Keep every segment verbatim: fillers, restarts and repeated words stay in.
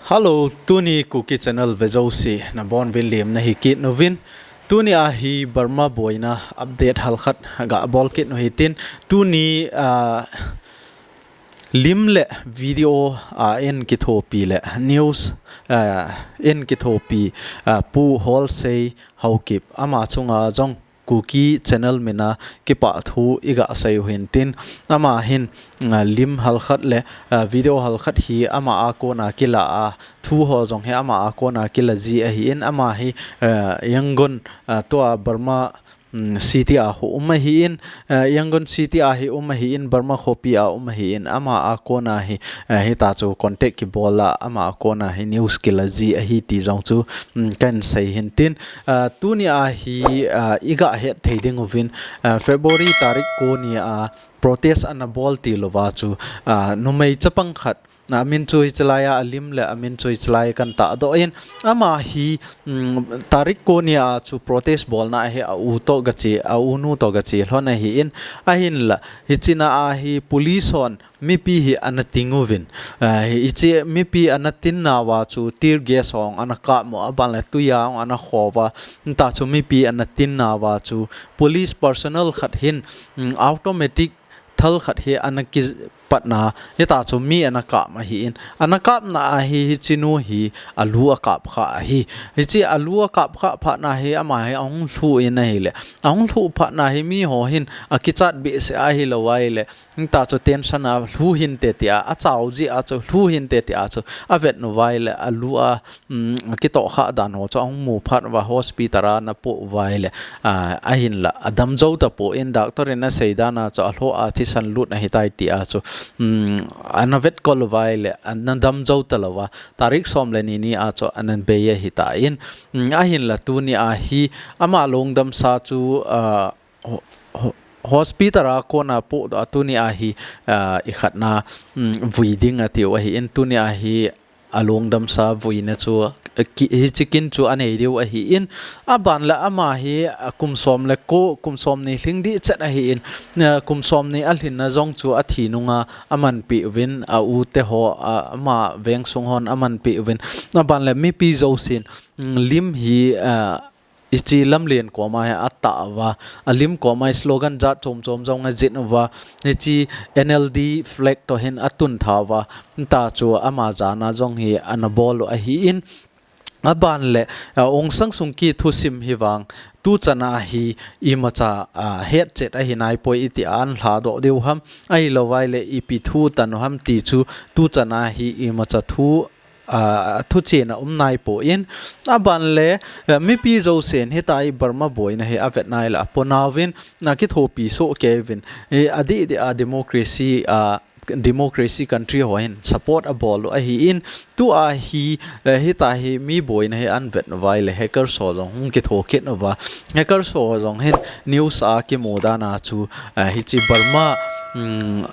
Hello, tuni Kuki Channel vejouse nabonuvin lemna hi kit uvin. Tuni a hi Burma boina update halkhat gabol kit u hitin. Tuni, ah, lim le video, ah, in kithopi le news, ah, in kithopi, ah, Pu Holsei Haokip ama chunga jong Kuki Channel mina kipah thu iga seiyu hintin. Ama hin, ah, lim halkhat le, ah, video halkhat hi ama a kona kila a, thu ho jong hi ama a kona kila ji ahin, ama hi, ah, Yangon, ah, tua Burma, um, city a hi um ahin, ah, Yangon city a hi um ahin, Burma khopi a um ahin, ama a kona hi, ah, hitachu contact kibol a, ama a kona hi news kila ji ahi ti jong chu, um, kahin sei hintin. Ah, tuni a hi, ah, iga het thei dinguvin, ah, February tarik ko ni a protest anabol tilouva chu, ah, numei chapang khat, ah, amin chu hichelai a alim le amin chu hichelai kahin tahdoh in, ama hi, um, tarik ko ni a chu protest bolna a hi a u toh gache, a u nu toh gache lhon ahin, ahinla hichea hi police hon mipi hi ana ting uvin. Ah, hiche mipi ana tin nauva chu tear gas hung ana kap uva, aban le tui a hung ana kho uva. Hitachu mipi ana tin nauva chu police personnel khat hin, um, automatic thal khat hi ana kipatna, hitachu mi ana kap ahin. Ana kapna a hi, hichenu hi alu akap kha ahi. Hiche alu akap kha phat na hi ama hi ahung lhu in ahile. Ahung lhu phat na hi mi ho hin akichat behseh ahilou ahile. Hitachu tension a lhu hinte tia, achao jeh a chu lhu hinte tia chu avet uva ahile, alu a, um, kitoh kha dan ho chu ahung mu phat uva hospital a ana poh uva ahile, ah, ahinla adam jou tapon doctor in asei dan a chu alhoh a thisan lut ahitai tia chu, um, ana vetkol uva ahile, ana dam jou talouva, tarik som le ni ni a chu ana bei ahitan, um, ahinla tuni a hi ama lungdamsa chu, ah, ho-, ho-, hospital a kona pohdoh a tuni a hi, ah, ikhatna, um, vui ding atiu ahin, tuni a hi alungdamsa vuina chu, ah, ki-, hiche kin chu anei diu ahin, aban le ama hi, ah, kum som le ko, kum som ni lhing ding chet ahin, ah, kum som ni alhinna jong chu athi nunga amanpeh uvin, a u te ho, ah, ama vengsung hon amanpeh uvin, aban le mipi jousen, um, lim hi, ah, hiche lamlen koma hi atah uva, alim koma hi slogan jat chom chom jong ajih uva, hiche N L D flag toh hin atun tha uva, hitachu ama jana jong hi ana bol u ahin, aban le, ah, Aung San Suu Kyi thusim hi vang, tuchan a hi imacha, ah, hetchet ahi naipoi iti a ana lhadoh diu ham, ahilou ahile ipi thu tan u ham ti chu, tuchan a hi imacha thu ah, thuchen aum naipon, aban le, eh, mipi jousen hitia hi Burma boina hi avet nai le aponauvin, akithopi soh kei uvin, eh, adeh deh a democracy, ah, democracy country ho hin support abol u ahin, tua hi, eh, hitia hi mi boina hi ana vet uva ahile hackers ho jong hung kitho kit uva, hackers ho jong hin news a kimu dan a chu, eh, hiche Burma, um,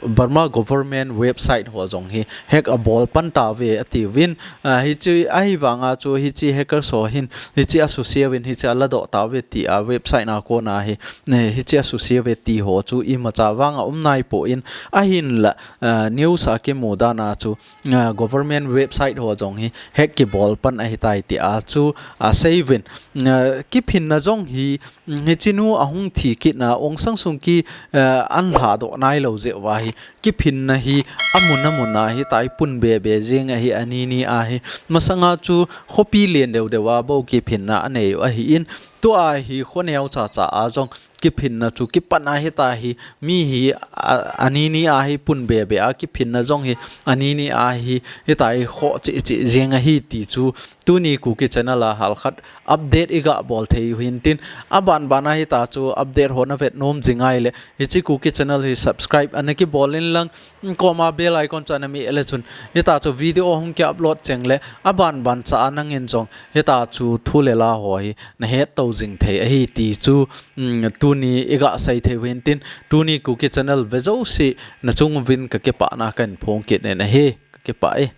Burma government website ho jong hi hack abol pan tauve atiuvin, ah, hiche ahivanga chu hiche hackers ho hin hiche asuse uvin hiche aladoh tauve tia website na kona hi, eh, hiche asuse uve ti ho chu imacha vang aum naipon, ahinla, ah, news a kimu dan a chu, ah, government website ho jong hi hack kibol pan ahitai tia chu asei uvin, ah, kiphinna jong hi, um, hichenu ahung thi kit na, Aung San Suu Kyi, eh, ana lhadoh nailou jeh uva hi, kiphinna hi amun amun a hitia hi pun bebe jing ahi, ani ni a hi. Masanga chu khopi len deu deu a bou kiphinna anei u ahin, tua hi kho neo cha cha a jong kiphinna chu kipan a hitia hi, mi hi a, ani ni a hi pun bebe a, kiphinna jong hi ani ni a hi, hitia hi kho cheh cheh jing ahi ti chu, tuni Kuki Channel a halkhat update iga bol thei u hintin, aban ban a hitachu update ho navet nom jing ahile, hiche Kuki Channel hi subscribe ana kibol in lang, koma bell icon chu ana meh le chun, hitachu video hung ki upload cheng le, aban ban cha a nangin jong hitachu thu le la ho hi nahet tou jing thei ahi ti chu, um, tuni iga sei thei u hintin, tuni Kuki Channel vejouse nachung uvin kakipana kahin phong kit in ahi, kakipah e.